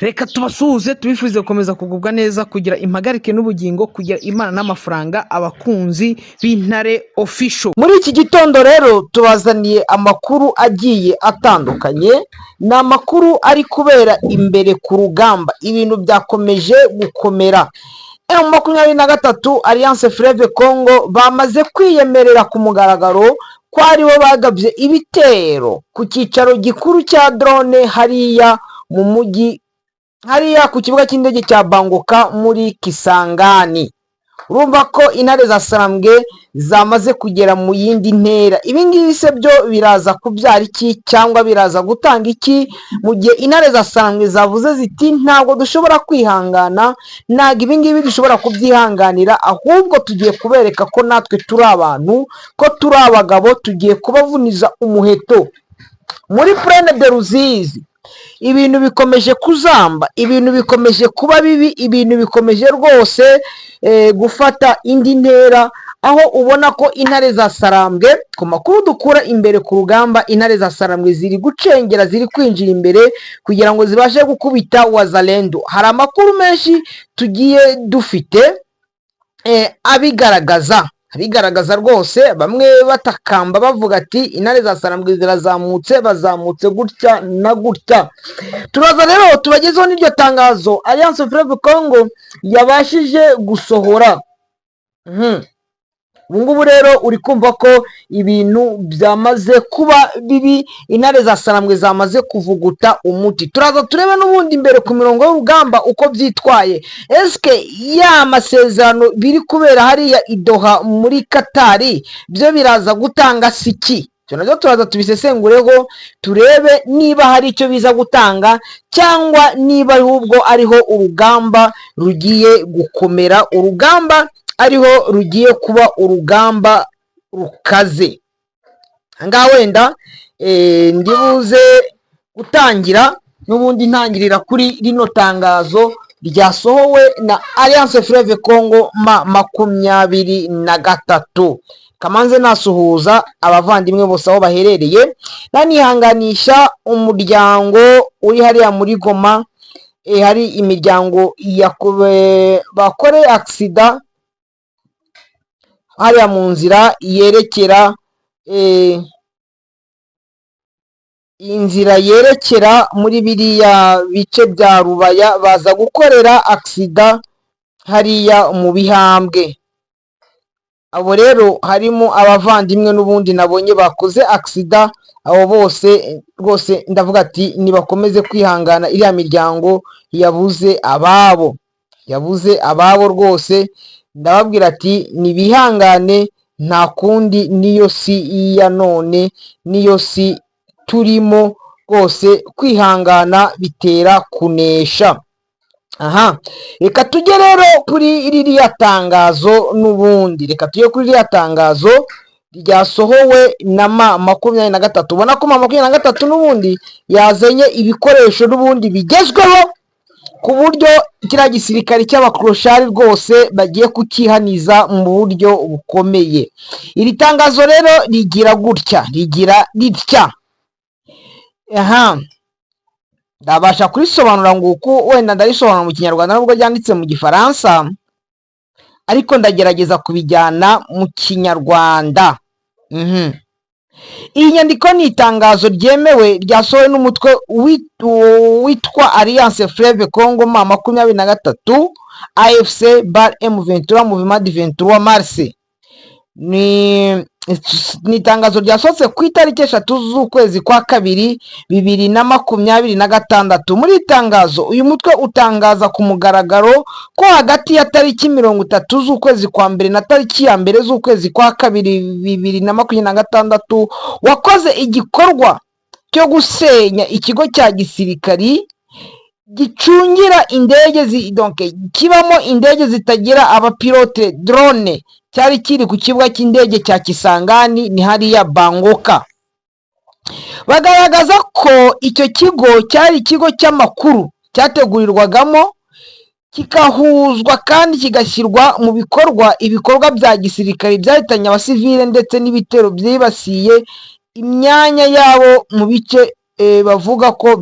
Reka tubasuhuze, tubifurize gukomeza kugubwa neza, kugira impagarike n'ubugingo, kugira Imana n'amafaranga, abakunzi b'Intare Official. Muri iki gitondo rero tubazaniye amakuru agiye atandukanye. Ni amakuru ari kubera imbere ku rugamba. Ibintu byakomeje gukomera. M23, Alliance Fleuve Congo, bamaze kwiyemerera ku mugaragaro ko aribo bagabye ibitero ku cyicaro gikuru cya drone hariya mu mujyi, hariya ku kibuga cy'indege cya Bangoka muri Kisangani. Urumva ko intare za Sarambwe zamaze kugera mu yindi ntera. Ibi ngibi se byo biraza kubyara iki cyangwa biraza gutanga iki, mu gihe intare za Sarambwe zavuze ziti: "Ntabwo dushobora kwihangana, ntabwo ibi ngibi dushobora kubyihanganira, ahubwo tugiye kubereka ko natwe turi abantu, ko turi abagabo, tugiye kubavuniza umuheto"? Muri Plaine de Ruzizi ibintu bikomeje kuzamba, ibintu bikomeje kuba bibi, ibintu bikomeje rwose gufata indi ntera, aho ubona ko intare za Sarambwe, ku makuru dukura imbere ku rugamba, intare za Sarambwe ziri gucengera, ziri kwinjira imbere kugira ngo zibashe gukubita Wazalendo. Hari amakuru menshi tugiye dufite abigaragaza rwose, bamwe batakamba bavuga ati: "Intare za Sarambwe zirazamutse, bazamutse gutya na gutya." Turaza rero tubagezeho n'iryo tangazo Alliance Fleuve Congo yabashije gusohora. Ubu ngubu rero uri kumva ko ibintu byamaze kuba bibi, intare za Sarambwe zamaze kuvuguta umuti. Turaza turebe n'ubundi imbere ku mirongo y'urugamba uko byitwaye. Eske ya masezerano biri kubera hariya i Doha muri Katari byo biraza gutanga siki? Icyo nacyo turaza tubisesengureho, turebe niba hari icyo biza gutanga cyangwa niba ahubwo ariho urugamba rugiye gukomera, urugamba ariho rugiye kuba urugamba rukaze. Ahangaha wenda ndibuze gutangira n'ubundi ntangirira kuri rino tangazo ryasohowe na Alliance Fleuve Congo M23. Kamanze nasuhuza abavandimwe bose aho baherereye, nanihanganisha umuryango uri hariya muri Goma. Hari imiryango bakoreye accident hariya mu nzira yerekera inzira yerekera muri biriya bice bya Rubaya, baza gukorera accident hariya mu Bihambwe. Abo rero harimo abavandimwe n'ubundi nabonye bakoze accident. Abo bose rwose ndavuga ati nibakomeze kwihangana, iriya miryango yabuze ababo, yabuze ababo rwose, ndababwira ati nibihangane, nta kundi, niyo si ya none, niyo si turimo rwose, kwihangana bitera kunesha. Aha reka tujye rero kuri ririya tangazo n'ubundi, reka tujye kuri ririya tangazo ryasohowe na M23. Ubona ko M23 n'ubundi yazanye ibikoresho n'ubundi bigezweho, ku buryo kiriya gisirikare cy'abakoroshari rwose bagiye kukihaniza mu buryo bukomeye. Iri tangazo rero rigira gutya, rigira ritya. Aha ndabasha kurisobanura ngo uku wenda ndarisobanura mu Kinyarwanda nubwo ryanditse mu Gifaransa, ariko ndagerageza kubijyana mu Kinyarwanda. Iyi nyandiko ni itangazo ryemewe ryasohowe n'umutwe witwa Alliance Fleuve Congo M23, AFC bar M23, Mouvement du 23 Mars. Ni itangazo ryasohotse ku itariki 3 z'ukwezi kwa kabiri 2026. Muri iri tangazo, uyu mutwe utangaza ku mugaragaro ko hagati ya tariki 30 z'ukwezi kwa mbere na tariki ya 1 z'ukwezi kwa kabiri 2026 wakoze igikorwa cyo gusenya ikigo cya gisirikari gicungira indege donc kibamo indege zitagira abapilote, drone, cyari kiri ku kibuga cy'indege cya Kisangani, ni hariya Bangoka. Bagaragaza ko icyo kigo cyari ikigo cy'amakuru cyategurirwagamo, kikahuzwa kandi kigashyirwa mu bikorwa ibikorwa bya gisirikare byahitanye abasivile ndetse n'ibitero byibasiye imyanya yabo mu bice bavuga ko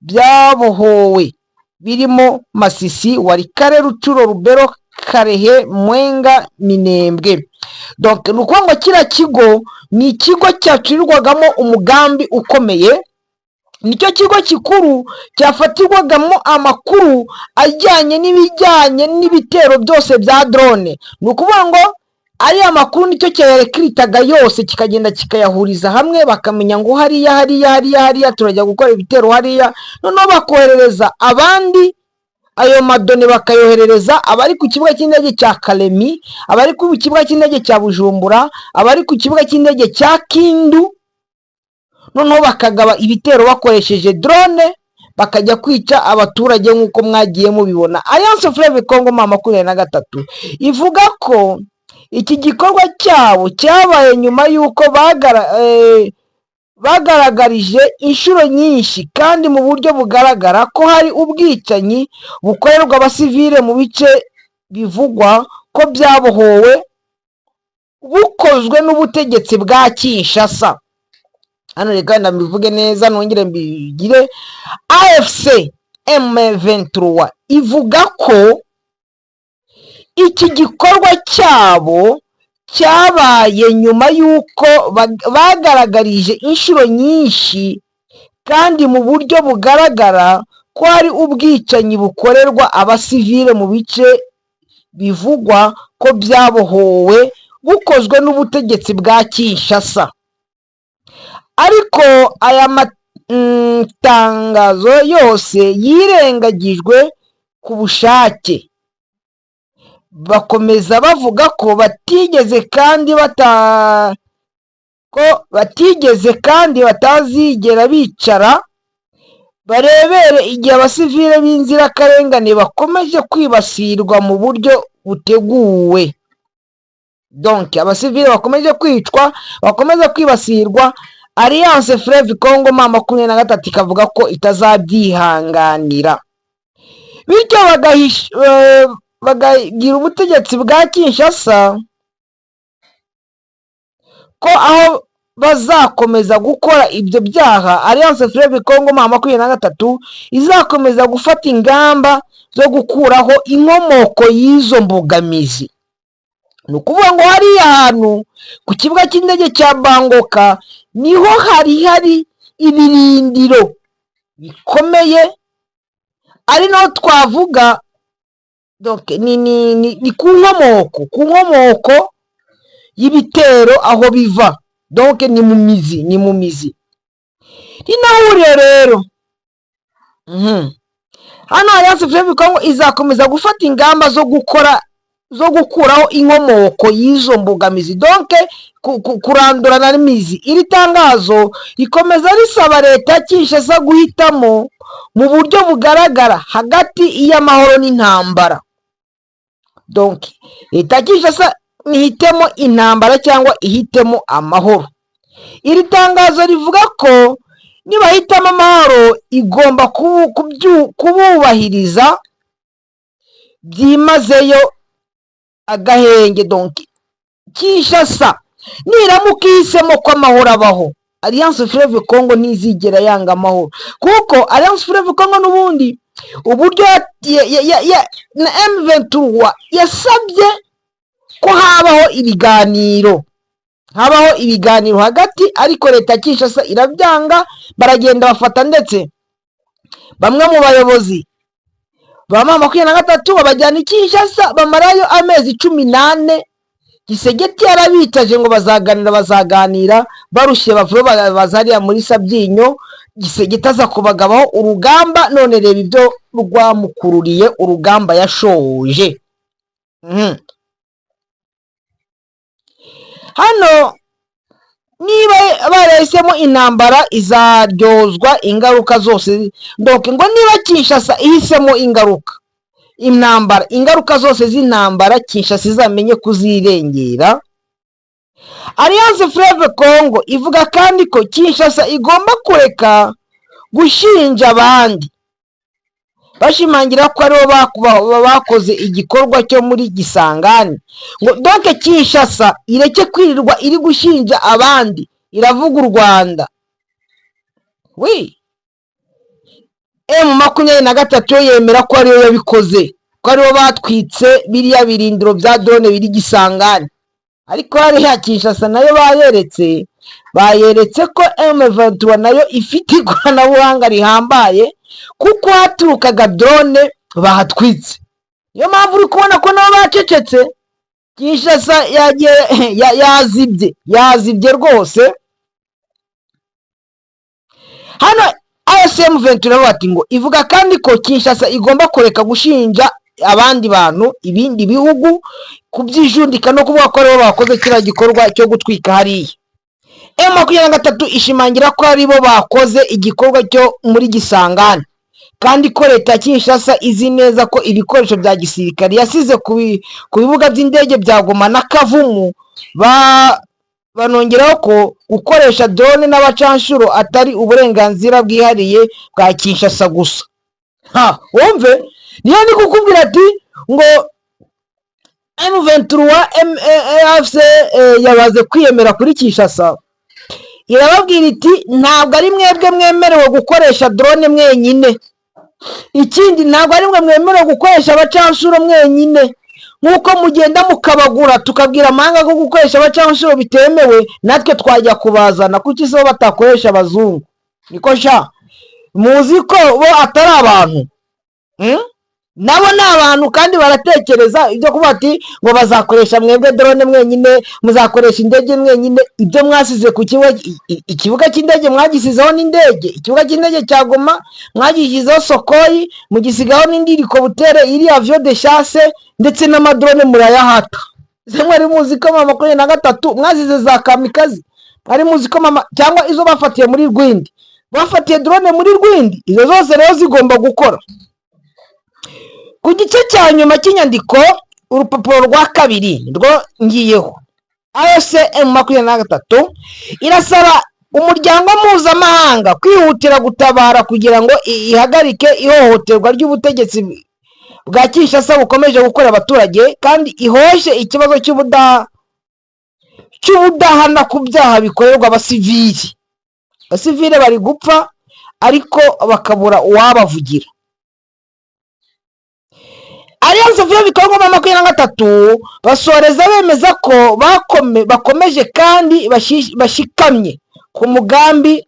byabohowe birimo Masisi, Walikale, Rutshuru, Lubero, Kalehe, Mwenga, Minembwe. Donc ni ukuvuga ngo kiriya kigo ni ikigo cyacurirwagamo umugambi ukomeye, nicyo kigo gikuru cyafatirwagamo amakuru ajyanye n'ibijyanye n'ibitero byose bya drone. Ni ukuvuga ngo ariya makuru nicyo cyayarekiritaga yose, kikagenda kikayahuriza hamwe, bakamenya ngo hariya, hariya, hariya, hariya turajya gukora ibitero hariya. Noneho bakoherereza abandi ayo ma données, bakayoherereza abari ku kibuga cy'indege cya Kalemie, abari ku kibuga cy'indege cya Bujumbura, abari ku kibuga cy'indege cya Kindu. Noneho bakagaba ibitero bakoresheje drone, bakajya kwica abaturage nk'uko mwagiye mubibona. Alliance Fleuve Congo M23 ivuga ko iki gikorwa cyabo cyabaye nyuma y'uko bagaragarije inshuro nyinshi kandi mu buryo bugaragara ko hari ubwicanyi bukorerwa abasivile mu bice bivugwa ko byabohowe, bukozwe n'ubutegetsi bwa Kinshasa. Hano reka mbivuge neza, nongere mbigire. AFC M23 ivuga ko iki gikorwa cyabo cyabaye nyuma y'uko bagaragarije inshuro nyinshi kandi mu buryo bugaragara ko hari ubwicanyi bukorerwa abasivile mu bice bivugwa ko byabohowe, bukozwe n'ubutegetsi bwa Kinshasa. Ariko aya matangazo yose yirengagijwe ku bushake. Bakomeza bavuga ko batigeze kandi batazigera bicara barebere igihe abasivile b'inzirakarengane bakomeje kwibasirwa mu buryo buteguwe. Donc abasivile bakomeje kwicwa, bakomeza kwibasirwa, Alliance Fleuve Congo M23 ikavuga ko itazabyihanganira, bityo bakagira ubutegetsi bwa Kinshasa ko aho bazakomeza gukora ibyo byaha, Alliance Fleuve Congo M23 izakomeza gufata ingamba zo gukuraho inkomoko y'izo mbogamizi. Ni ukuvuga ngo hariya hantu ku kibuga cy'indege cya Bangoka niho hari hari ibirindiro bikomeye, ari naho twavuga donc ni ku nkomoko y'ibitero aho biva, donc ni mu mizi, ni mu mizi. Rino huriro rero, hano Alliance Fleuve Congo izakomeza gufata ingamba zo gukuraho inkomoko y'izo mbogamizi, donc kurandurana n'imizi. Iri tangazo rikomeza risaba leta ya Kinshasa guhitamo mu buryo bugaragara hagati y'amahoro n'intambara. Donc leta ya Kinshasa ihitemo intambara cyangwa ihitemo amahoro. Iri tangazo rivuga ko nibahitamo amahoro, igomba kububahiriza byimazeyo agahenge. Donc Kinshasa niramuka ihisemo ko amahoro abaho, Alliance Fleuve Congo ntizigera yanga amahoro, kuko Alliance Fleuve Congo n'ubundi uburyo na M23 yasabye ko habaho ibiganiro hagati, ariko leta ya Kinshasa irabyanga. Baragenda bafata ndetse bamwe mu bayobozi ba M23, babajyana i Kinshasa, bamarayo amezi 14. Tshisekedi yarabitaje ngo bazaganira, bazaganira, barushye bavuye baza hariya muri Sabyinyo. Tshisekedi aza kubagabaho urugamba, none reba ibyo rwamukururiye, urugamba yashoje. Hano niba barahisemo intambara, izaryozwa ingaruka zose. Donc ngo niba Kinshasa ihisemo ingaruka intambara, ingaruka zose z'intambara Kinshasa izamenye kuzirengera. Alliance Fleuve Congo ivuga kandi ko Kinshasa igomba kureka gushinja abandi, bashimangira ko aribo bakoze igikorwa cyo muri Kisangani. Ngo donc Kinshasa ireke kwirirwa iri gushinja abandi, iravuga u Rwanda. Wi M23 yo yemera ko ariyo yabikoze, ko aribo batwitse biriya birindiro bya drone biri Gisangani. Ariko hariya Kinshasa nayo bayeretse ko M23 nayo ifite ikoranabuhanga rihambaye, kuko haturukaga drone bahatwitse. Niyo mpamvu uri kubona ko nabo bacecetse. Kinshasa yagiye yazibye, yazibye rwose. Hano AFC M23 bati ngo ivuga kandi ko Kinshasa igomba kureka gushinja abandi bantu, ibindi bihugu, kubyijundika no kuvuga ko aribo bakoze kiriya gikorwa cyo gutwika hariya. M23 ishimangira ko aribo bakoze igikorwa cyo muri Gisangani, kandi ko leta ya Kinshasa izi neza ko ibikoresho bya gisirikare yasize ku bibuga by'indege bya Goma na Kavumu. Banongeraho ko gukoresha drone n'abacanshuro atari uburenganzira bwihariye bwa Kinshasa gusa. Ha, wumve, niyo ndi kukubwira ati ngo M23 AFC yabaze kwiyemera kuri Kinshasa, irababwira iti ntabwo ari mwebwe mwemerewe gukoresha drone mwenyine. Ikindi, ntabwo ari mwe mwemerewe gukoresha abacanshuro mwenyine. Nk'uko mugenda mukabagura, tukabwira amahanga ko gukoresha abacanshuro bitemewe, natwe twajya kubazana. Kuki se bo batakoresha abazungu? Niko sha, muzi ko bo atari abantu? Hmm? Nabo ni abantu kandi baratekereza. Ibyo kuvuga ati ngo bazakoresha mwebwe drone mwenyine, muzakoresha indege mwenyine, ibyo mwasize ku kibuga, ikibuga cy'indege mwagisizeho n'indege, ikibuga cy'indege cya Goma mwagishyizeho Sukhoi, mugisigaho n'indi hélicoptère iri avion de chasse, ndetse n'amadrone murayahata. Ese mwari muzi ko M23 mwazize za kamikaze? Mwari muzi ko mama cyangwa izo bafatiye muri Rwindi, bafatiye drone muri Rwindi? Izo zose rero zigomba gukora. Ku gice cya nyuma cy'inyandiko, urupapuro rwa kabiri rwo ngiyeho, AFC M23 irasaba umuryango mpuzamahanga kwihutira gutabara kugira ngo ihagarike ihohoterwa ry'ubutegetsi bwa Kinshasa bukomeje gukorera abaturage, kandi ihoshe ikibazo cy'ubudahana ku byaha bikorerwa abasivili. Abasivili bari gupfa ariko bakabura uwabavugira. Alliance Fleuve Congo M23 basoreza bemeza ko bakomeje kandi bashikamye ku mugambi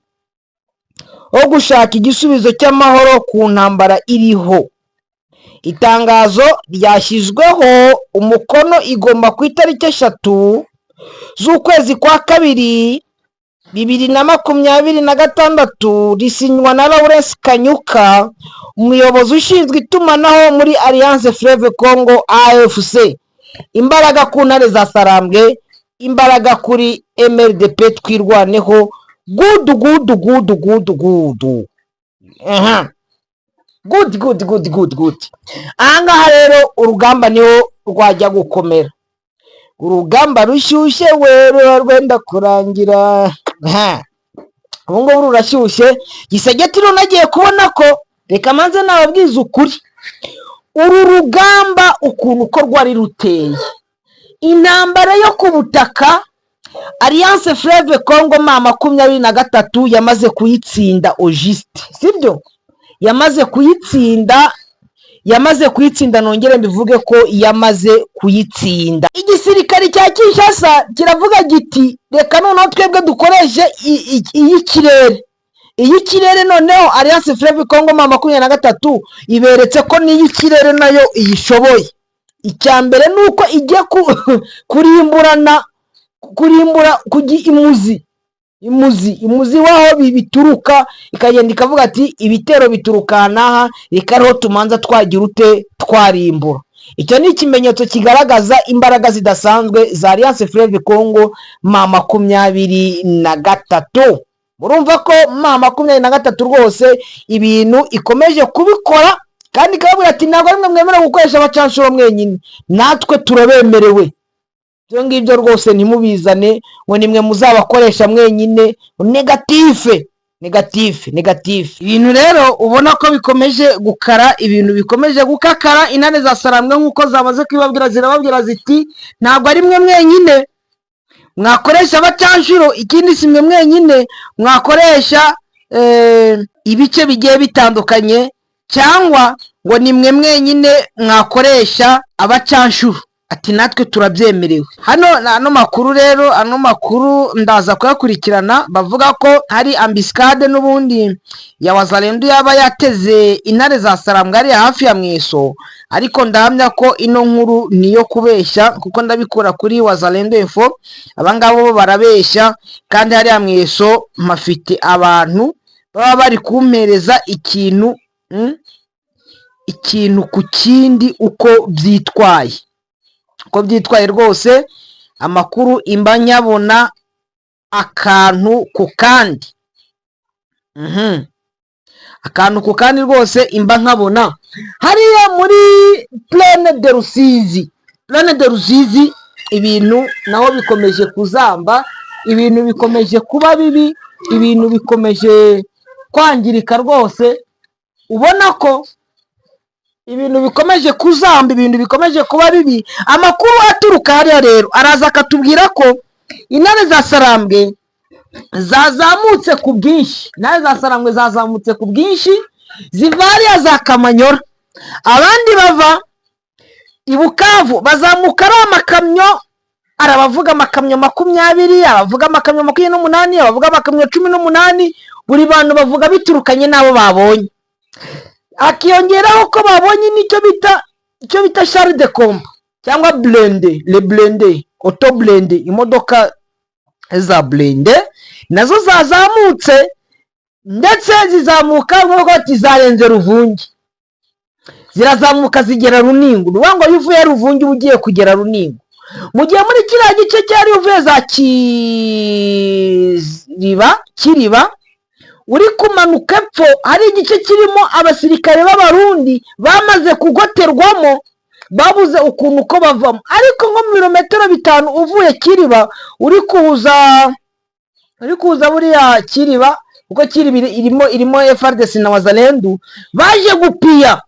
wo gushaka igisubizo cy'amahoro ku ntambara iriho. Itangazo ryashyizweho umukono igomba ku itariki 3 z'ukwezi kwa kabiri 2026, risinywa na Lawrence Kanyuka, umuyobozi ushinzwe itumanaho muri Alliance Fleuve Congo, AFC. Imbaraga ku ntare za Sarambwe, imbaraga kuri MRDP, Twirwaneho. Good, good, good, good, good. Aha, good, good, good, good, good. Ahangaha rero urugamba niho rwajya gukomera. Urugamba rushyushye we, ruba rwenda kurangira. Ha. Ubu ngubu rurashyushye. Tshisekedi nagiye kubona ko, reka manze nababwiza ukuri, uru rugamba ukuntu uko rwari ruteye, intambara yo ku butaka, Alliance Fleuve Congo M23 yamaze kuyitsinda au juste, sibyo? Yamaze kuyitsinda, yamaze kuyitsinda. Nongere mbivuge ko yamaze kuyitsinda. Igisirikare cya Kinshasa kiravuga giti reka noneho twebwe dukoreshe iy'ikirere, iy'ikirere. Noneho Alliance Fleuve Congo M23 iberetse ko n'iy'ikirere nayo iyishoboye. Icya mbere ni uko igiye kurimburana, kurimbura kujya imuzi, imuzi, imuzi w'aho bituruka, ikagenda ikavuga ati ibitero bituruka aha n'aha, reka ariho tumanza twagira ute, twarimbura. Icyo ni ikimenyetso kigaragaza imbaraga zidasanzwe za Alliance Fleuve Congo M23. Murumva ko M23 rwose ibintu ikomeje kubikora, kandi ikababwira ati ntabwo ari mwe mwemerewe gukoresha abacanshuro mwenyine, natwe turabemerewe. Ibyo ngibyo rwose ntimubizane ngo nimwe muzabakoresha mwenyine. Négatif, négatif, négatif. Ibintu rero ubona ko bikomeje gukara, ibintu bikomeje gukakara. Intare za Sarambwe, nk'uko zamaze kubibabwira, zirababwira ziti ntabwo ari mwe mwenyine mwakoresha abacanshuro, ikindi si mwe mwenyine mwakoresha ibice bigiye bitandukanye, cyangwa ngo ni mwe mwenyine mwakoresha abacanshuro, ati natwe turabyemerewe. Hano ano makuru rero, ano makuru ndaza kuyakurikirana. Bavuga ko hari embuscade n'ubundi ya Wazalendo yaba yateze intare za Sarambwe hariya hafi ya Mweso, ariko ndahamya ko ino nkuru niyo kubeshya, kuko ndabikura kuri Wazalendo Info. Abangabo bo barabeshya, kandi hariya Mweso mpafite abantu baba bari kumpereza ikintu, ikintu ku kindi, uko byitwaye rwose. Amakuru imba nyabona akantu ku kandi, akantu ku kandi rwose imba nkabona. Hariya muri Plaine de Rusizi, Plaine de Rusizi, ibintu naho bikomeje kuzamba, ibintu bikomeje kuba bibi, ibintu bikomeje kwangirika rwose. Ubona ko ibintu bikomeje kuzamba, ibintu bikomeje kuba bibi. Amakuru aturuka hariya rero araza akatubwira ko intare za Sarambwe zazamutse ku bwinshi. Intare za Sarambwe zazamutse ku bwinshi, ziva hariya za Kamanyora, abandi bava i Bukavu, bazamuka ari amakamyo. Hari abavuga amakamyo 20, abavuga amakamyo 28, abavuga amakamyo 18. Buri bantu bavuga biturukanye n'abo babonye, hakiyongeraho ko babonye n'icyo bita char de combat cyangwa blindé, le blindé, auto blindé, imodoka za blindé nazo zazamutse, ndetse zizamuka nk'uko bati zarenze Ruvungi, zirazamuka zigera Runingu. Ni ukuvuga ngo iyo uvuye Ruvungi uba ugiye kugera Runingu, mu gihe muri kiriya gice cyari uvuye za Kiriba, Kiriba uri kumanuka epfo, hari igice kirimo abasirikare b'Abarundi bamaze kugoterwamo, babuze ukuntu uko bavamo. Ariko nko mu birometero 5 uvuye Kiriba uri kuza buriya Kiriba, kuko Kiriba irimo FARDC na Wazalendu baje gupiya.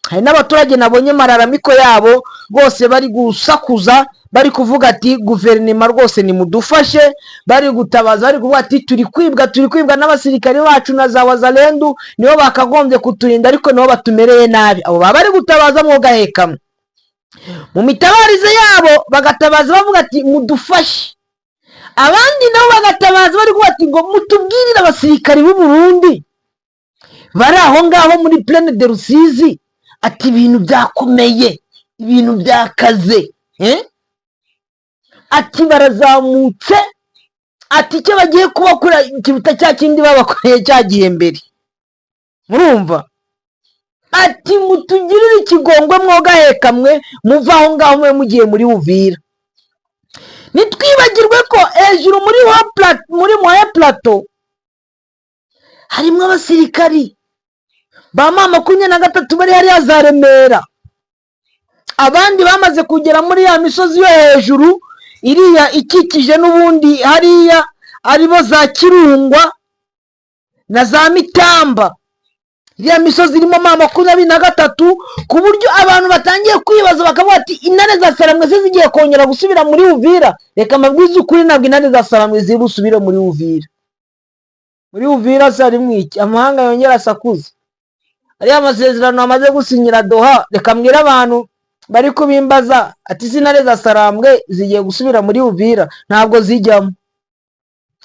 Hari n'abaturage nabonye mararamiko yabo rwose, bari gusakuza, bari kuvuga ati guverinoma rwose nimudufashe. Bari gutabaza, bari kuvuga ati turi kwibwa, turi kwibwa n'abasirikare bacu na za Wazalendu, nibo bakagombye kuturinda ariko nibo batumereye nabi. Abo baba bari gutabaza mwogahekamwe. Mu mitabarize yabo bagatabaza bavuga ati mudufashe, abandi nabo bagatabaza bari kuvuga ati ngo mutubwirire abasirikari b'u Burundi bari aho ngaho muri Plaine de Rusizi, ati ibintu byakomeye, ibintu byakaze, eh? Ati barazamutse, ati icyo bagiye kubakora kiruta cya kindi babakoreye cya gihe mbere. Murumva, ati mutugirire ikigongwe mwogahekamwe, muve aho ngaho mwe mugiye muri Uvira. Ntitwibagirwe ko hejuru muri Moyen Plateau harimo abasirikari ba M23 bari hariya za Remera, abandi bamaze kugera muri ya misozi yo hejuru iriya ikikije n'ubundi hariya, aribo za Kirungwa na za Mitamba. Iriya misozi irimo M23, ku buryo abantu batangiye kwibaza bakavuga ati intare za Sarambwe se zigiye kongera gusubira muri Uvira? Reka mbabwize ukuri, ntabwo intare za Sarambwe ziri busubire muri Uvira. Muri Uvira se harimo iki? Amahanga yongera asakuza ariya masezerano amaze gusinyira Doha. Reka mbwire abantu bari kubimbaza ati izi ntare za Sarambwe zigiye gusubira muri Uvira? Ntabwo zijyamo.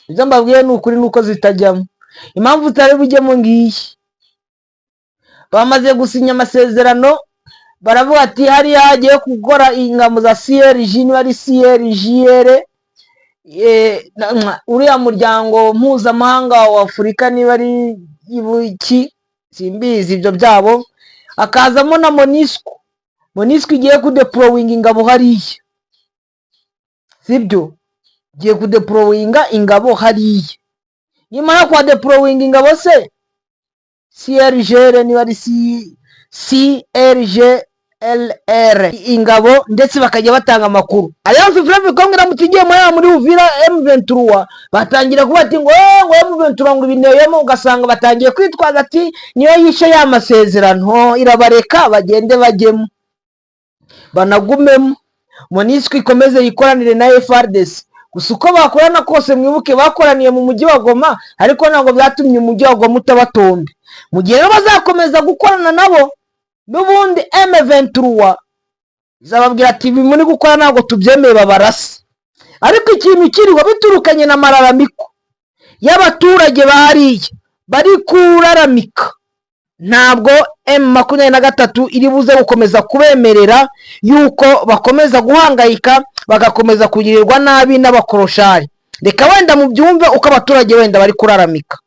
Ibyo mbabwiye ni ukuri, ni uko zitajyamo. Impamvu zitari bujyemo ngiyi: bamaze gusinya amasezerano, baravuga ati hariya hagiye gukora ingabo za CIRGL, niba ari CIRGL, uriya muryango mpuzamahanga wa Afurika, niba ari iki simbizi ibyo byabo, hakazamo na MONUSCO. MONUSCO igiye kudeployinga ingabo hariya, sibyo? Igiye kudeployinga ingabo hariya. Nimara kuhadeployinga ingabo se, CIRGL, niba ari CIRGLR ingabo, ndetse bakajya batanga amakuru. Alliance Fleuve Congo iramutse igiye muri Uvira, M23 batangira kuba ati ngo ngo M23 ngo ibineyemo, ugasanga batangiye kwitwaza ati niyo yishe ya masezerano. Irabareka bagende bajyemo banagumemo, MONUSCO ikomeze yikoranire na FARDC, Gusa uko bakorana kose, mwibuke bakoraniye mu mujyi wa Goma, ariko ntabwo byatumye umujyi wa Goma utabatombe. Mu gihe rero bazakomeza gukorana nabo, n'ubundi M23 izababwira ati: "Ibi muri gukora ntabwo tubyemeye," babarase. Ariko ikintu kiriho biturukanye na malalamiko y'abaturage bahariye bari kuraramika, ntabwo M23 iri buze gukomeza kubemerera yuko bakomeza guhangayika, bagakomeza kugirirwa nabi n'abakoroshari. Reka wenda mubyumve uko abaturage wenda bari kuraramika.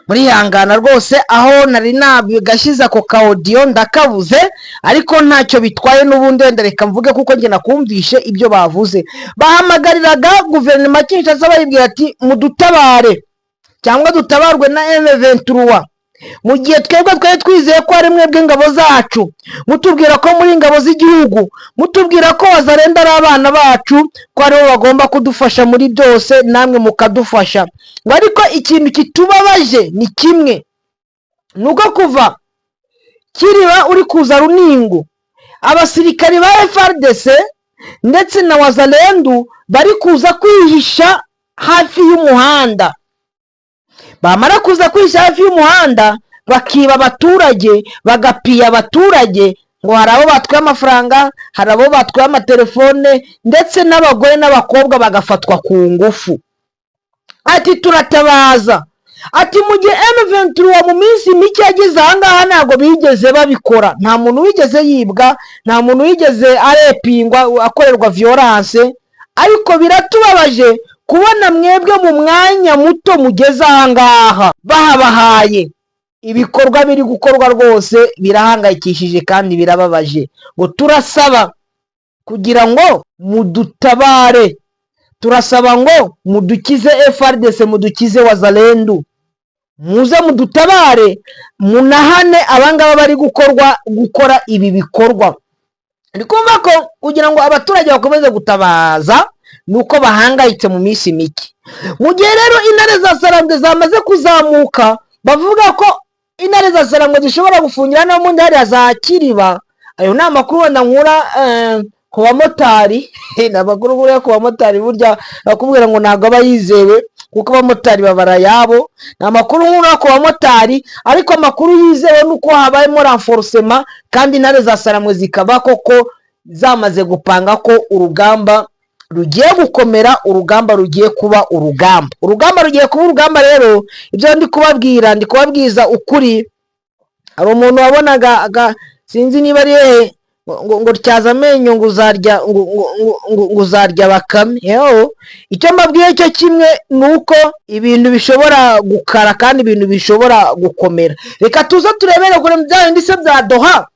Murihangana rwose, aho nari nagashyize ako ka audio ndakabuze, ariko ntacyo bitwaye n'ubundi. Wenda reka mvuge kuko njye nakumvishe ibyo bavuze. Bahamagariraga guverinoma Kinshasa, bayibwira ati: "Mudutabare cyangwa dutabarwe na M23, mu gihe twebwe twari twizeye ko ari mwebwe ingabo zacu, mutubwira ko muri ingabo z'igihugu, mutubwira ko Wazalendo ari abana bacu, ko aribo bagomba kudufasha muri byose, namwe mukadufasha." Ngo ariko ikintu kitubabaje ni kimwe, ni uko kuva Kiriba uri kuza Runingu, abasirikari ba FARDC ndetse na Wazalendu bari kuza kwihisha hafi y'umuhanda. Bamara kuza kwihisha hafi y'umuhanda, bakiba abaturage, bagapiya abaturage. Ngo hari abo batwaye amafaranga, hari abo batwaye amatelefone, ndetse n'abagore n'abakobwa bagafatwa ku ngufu. Ati: "Turatabaza." Ati: "Mu gihe M23 mu minsi mike yageze ahangaha, ntabwo bigeze babikora. Nta muntu wigeze yibwa, nta muntu wigeze arepingwa, akorerwa violence. Ariko biratubabaje kubona mwebwe mu mwanya muto mugeze ahangaha bahabahaye." Ibikorwa biri gukorwa rwose birahangayikishije kandi birababaje. Ngo turasaba kugira ngo mudutabare, turasaba ngo mudukize FARDC, mudukize Wazalendu, muze mudutabare, munahane abangaba bari gukora ibi bikorwa. Ndi kumva ko kugira ngo abaturage bakomeze gutabaza ni uko bahangayitse mu minsi mike. Mu gihe rero intare za Sarambwe zamaze kuzamuka, bavuga ko intare za Sarambwe zishobora gufungira no mu hariya za Kiriba. Ayo ni amakuru wenda nkura ku bamotari. Ni amakuru nkura ku bamotari. Burya bakubwira ngo ntabwo aba yizewe kuko abamotari babara ayabo. Ni amakuru nkura ku bamotari, ariko amakuru yizewe ni uko habayemo renforcement, kandi intare za Sarambwe zikaba koko zamaze gupanga ko urugamba rugiye gukomera, urugamba rugiye kuba urugamba, urugamba rugiye kuba urugamba. Rero ibyo ndi kubabwira, ndi kubabwiza ukuri. Hari umuntu wabonaga, sinzi niba ari hehe, ngo tyaza amenyo, ngo uzarya, ngo uzarya bakame. Yewe, icyo mbabwiye cyo kimwe ni uko ibintu bishobora gukara kandi ibintu bishobora gukomera. Reka tuze turebere kure bya bindi se bya Doha.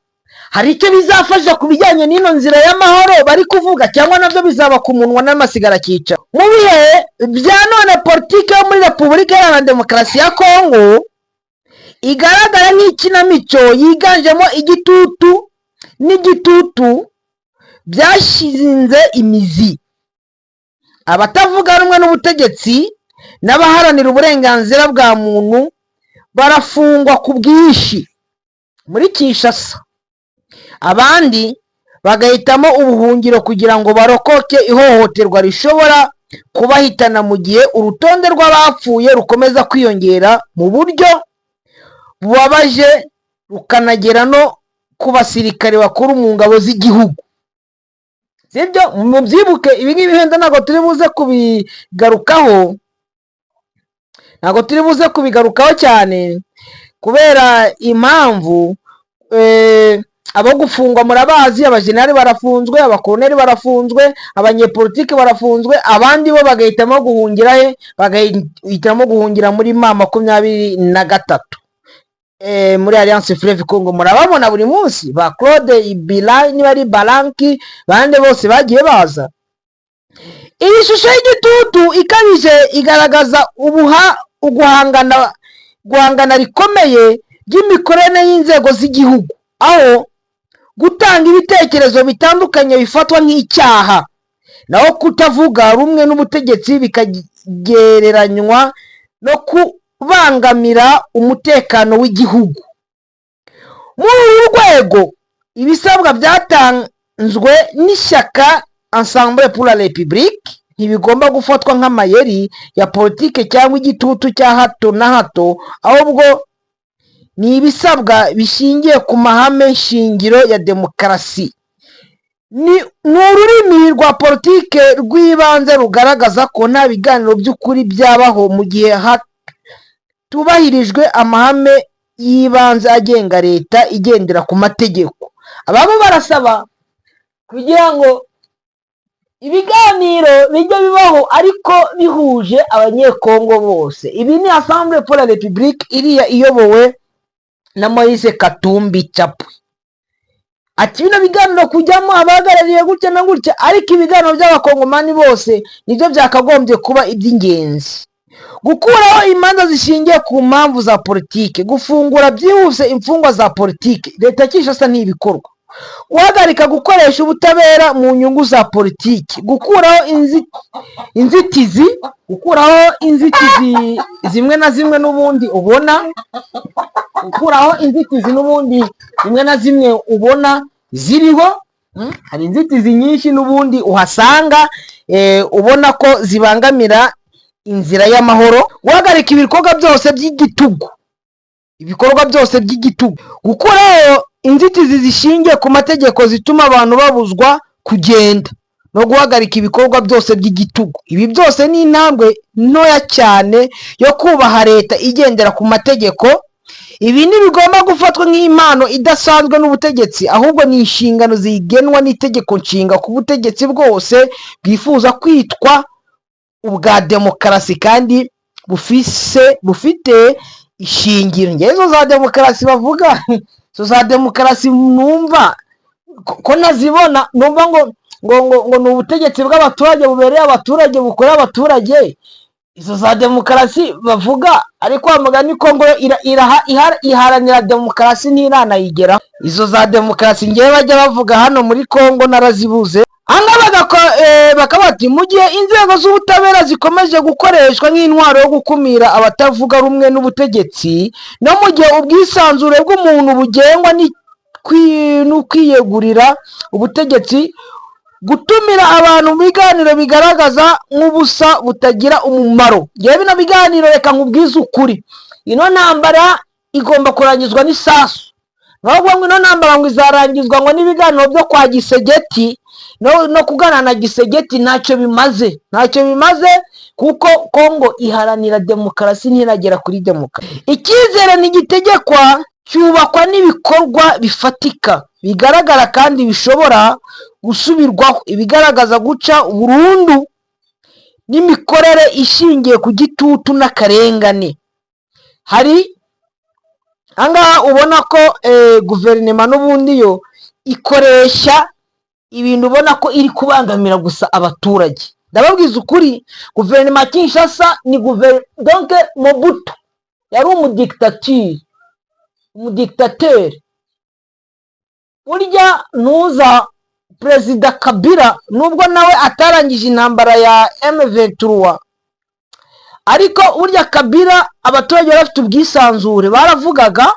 Hari icyo bizafasha ku bijyanye n'ino nzira y'amahoro bari kuvuga, cyangwa nabyo bizaba ku munwa n'amasigara cyica? Mu bihe bya none, politiki yo muri Repubulika Iharanira Demokarasi ya Kongo igaragara nk'ikinamico yiganjemo igitutu n'igitutu byashinze imizi. Abatavuga rumwe n'ubutegetsi n'abaharanira uburenganzira bwa muntu barafungwa ku bwinshi muri Kinshasa, abandi bagahitamo ubuhungiro kugira ngo barokoke ihohoterwa rishobora kubahitana, mu gihe urutonde rw'abapfuye rukomeza kwiyongera mu buryo bubabaje, rukanagera no ku basirikare bakuru mu ngabo z'igihugu. Sibyo? Mubyibuke, ibi ngibi wenda ntabwo turi buze kubigarukaho, ntabwo turi buze kubigarukaho cyane kubera impamvu abo gufungwa murabazi. Abajenerali barafunzwe, abakoloneli barafunzwe, abanyepolitiki barafunzwe, abandi bo bagahitamo guhungira he? Bagahitamo guhungira muri M23, muri Alliance Fleuve Congo. Murababona buri munsi ba Claude Ibila, niba ari Baranki, bande bose bagiye baza. Iyi shusho y'igitutu ikabije igaragaza ubuha guhangana rikomeye ry'imikorere y'inzego z'igihugu, aho gutanga ibitekerezo bitandukanye bifatwa nk'icyaha, naho kutavuga rumwe n'ubutegetsi bikagereranywa no kubangamira umutekano w'igihugu. Muri uru rwego, ibisabwa byatanzwe n'ishyaka Ensemble pour la République ntibihagije. Ntibigomba gufatwa nk'amayeri ya politike cyangwa igitutu cya hato na hato, ahubwo ni ibisabwa bishingiye ku mahame shingiro ya demokarasi. Ni ururimi rwa politike rw'ibanze rugaragaza ko nta biganiro by'ukuri byabaho mu gihe hatubahirijwe amahame y'ibanze agenga leta igendera ku mategeko. Ababo barasaba kugira ngo ibiganiro bijye bibaho ariko bihuje Abanyekongo bose. Ibi ni Ensemble pour la République, iriya iyobowe na Moise Katumbi Chapwe. Ati bino biganiro kujyamo abahagarariye gutya na gutya, ariko ibiganiro by'Abakongomani bose nibyo byakagombye kuba iby'ingenzi. Gukuraho imanza zishingiye ku mpamvu za politike, gufungura byihuse imfungwa za politike, leta ya Kinshasa ntibikorwa, guhagarika gukoresha ubutabera mu nyungu za politiki, gukuraho inzitizi, gukuraho inzitizi zimwe na zimwe n'ubundi ubona, gukuraho inzitizi n'ubundi zimwe na zimwe ubona ziriho. Hari inzitizi nyinshi n'ubundi uhasanga, ubona ko zibangamira inzira y'amahoro, guhagarika ibikorwa byose by'igitugu, ibikorwa byose by'igitugu, gukuraho inzitizi zishingiye ku mategeko zituma abantu babuzwa kugenda, no guhagarika ibikorwa byose by'igitugu. Ibi byose ni intambwe ntoya cyane yo kubaha leta igendera ku mategeko. Ibi ntibigomba gufatwa nk'impano idasanzwe n'ubutegetsi, ahubwo ni inshingano zigenwa n'itegeko nshinga ku butegetsi bwose bwifuza kwitwa ubwa demokarasi kandi bufite ishingiro. Ngewe izo za demokarasi bavuga, izo za demokarasi numva ko nazibona, numva ngo ni ubutegetsi bw'abaturage, bubereye abaturage, bukorera abaturage. Izo za demokarasi bavuga, ariko wa mugani Kongo iharanira demokarasi ntiranayigeraho. Izo za demokarasi ngewe bajya bavuga hano muri Kongo narazibuze. Ahangaha bakaba bati mu gihe inzego z'ubutabera zikomeje gukoreshwa nk'intwaro yo gukumira abatavuga rumwe n'ubutegetsi, no mu gihe ubwisanzure bw'umuntu bugengwa n'ukwiyegurira ubutegetsi, gutumira abantu mu biganiro bigaragaza nk'ubusa butagira umumaro. Ngewe bino biganiro, reka nkubwize ukuri, ino ntambara igomba kurangizwa n'isasu. Ntabwo ngo ino ntambara ngo izarangizwa ngo n'ibiganiro byo kwa Tshisekedi no kuganira na Tshisekedi. Ntacyo bimaze, ntacyo bimaze, kuko Kongo iharanira demokarasi ntiragera kuri demokarasi. Icyizere ntigitegekwa, cyubakwa n'ibikorwa bifatika, bigaragara kandi bishobora gusubirwaho, ibigaragaza guca burundu n'imikorere ishingiye ku gitutu n'akarengane. Hari ahangaha ubona ko guverinoma n'ubundi yo ikoresha ibintu ubona ko iri kubangamira gusa abaturage. Ndababwiza ukuri, guverinoma ya Kinshasa ni donc Mobutu yari umudictateur, umudictateur. Burya ntuza Perezida Kabila, nubwo nawe atarangije intambara ya M23, ariko burya Kabila abaturage bari bafite ubwisanzure, baravugaga.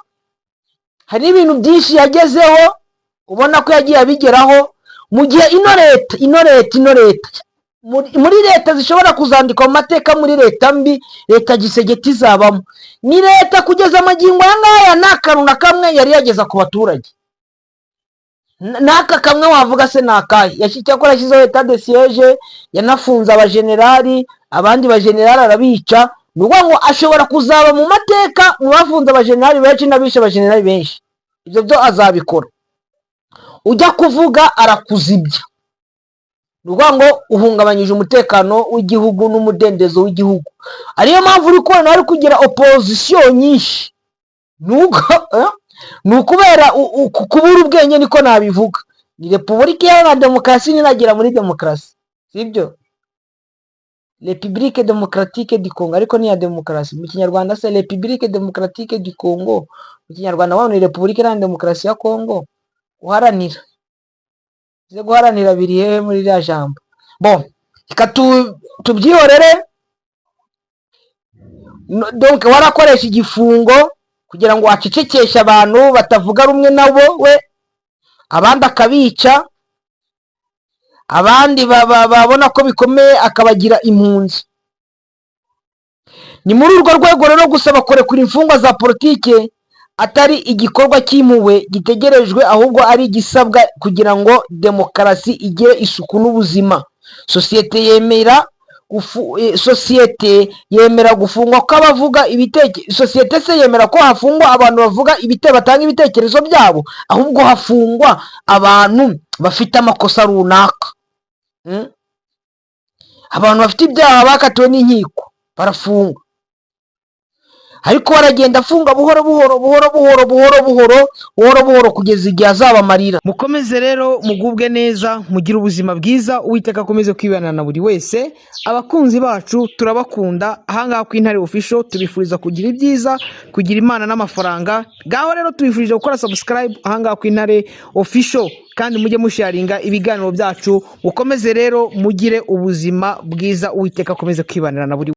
Hari n'ibintu byinshi yagezeho ubona ko yagiye abigeraho, mu gihe ino leta muri leta zishobora kuzandikwa mu mateka muri leta mbi, leta Tshisekedi izabamo. Ni leta kugeza amagingo aya ngaya nta kantu na kamwe yari yageza ku baturage. N'aka kamwe wavuga se ni akahe? Cyakora yashyizeho état de siège, yanafunze abajenerali, abandi bajenerali arabica. Ni ukuvuga ngo ashobora kuzaba mu mateka mu bafunze abajenerali benshi n'abishe abajenerali benshi. Ibyo byo azabikora. Ujya kuvuga arakuzibya. Ni ukuvuga ngo uhungabanyije umutekano w'igihugu n'umudendezo w'igihugu, ariyo mpamvu uri kubona bari kugira opposition nyinshi. Ni ukubera kubura ubwenge, niko nabivuga. Ni repubulika iharanira demokarasi, ntiragera muri demokarasi, sibyo? République Démocratique du Congo, ariko ni iya demokarasi mu Kinyarwanda se? République Démocratique du Congo mu Kinyarwanda wabona ni Repubulika Iharanira Demokarasi ya Congo. Guharanira ze, guharanira biri hehe muri ririya jambo? Bon, reka tubyihorere. Donc warakoresha igifungo kugira ngo wacecekeshe abantu batavuga rumwe nabo we, abandi akabica. Abandi babona ko bikomeye, akabagira impunzi. Ni muri urwo rwego rero gusaba kurekura imfungwa za politike atari igikorwa cy'impuhwe gitegerejwe, ahubwo ari igisabwa kugira ngo demokarasi igire isuku n'ubuzima. Sosiyete yemera gufungwa kw'abavuga ibitekerezo? Sosiyete se yemera ko hafungwa abantu bavuga batanga ibitekerezo byabo? Ahubwo hafungwa abantu bafite amakosa runaka. Abantu bafite ibyaha bakatiwe n'inkiko barafungwa, ariko baragenda afunga buhoro buhoro, buhoro buhoro, buhoro buhoro, buhoro buhoro, kugeza igihe azabamarira. Mukomeze rero mugubwe neza, mugire ubuzima bwiza. Uwiteka akomeze kwibana na buri wese. Abakunzi bacu, turabakunda. Ahangaha ku Intare Official tubifuriza kugira ibyiza, kugira Imana n'amafaranga. Ngaho rero tubifurije gukora subscribe ahangaha ku Intare Official, kandi mujye musharinga ibiganiro byacu. Mukomeze rero mugire ubuzima bwiza, Uwiteka akomeze kwibanira na buri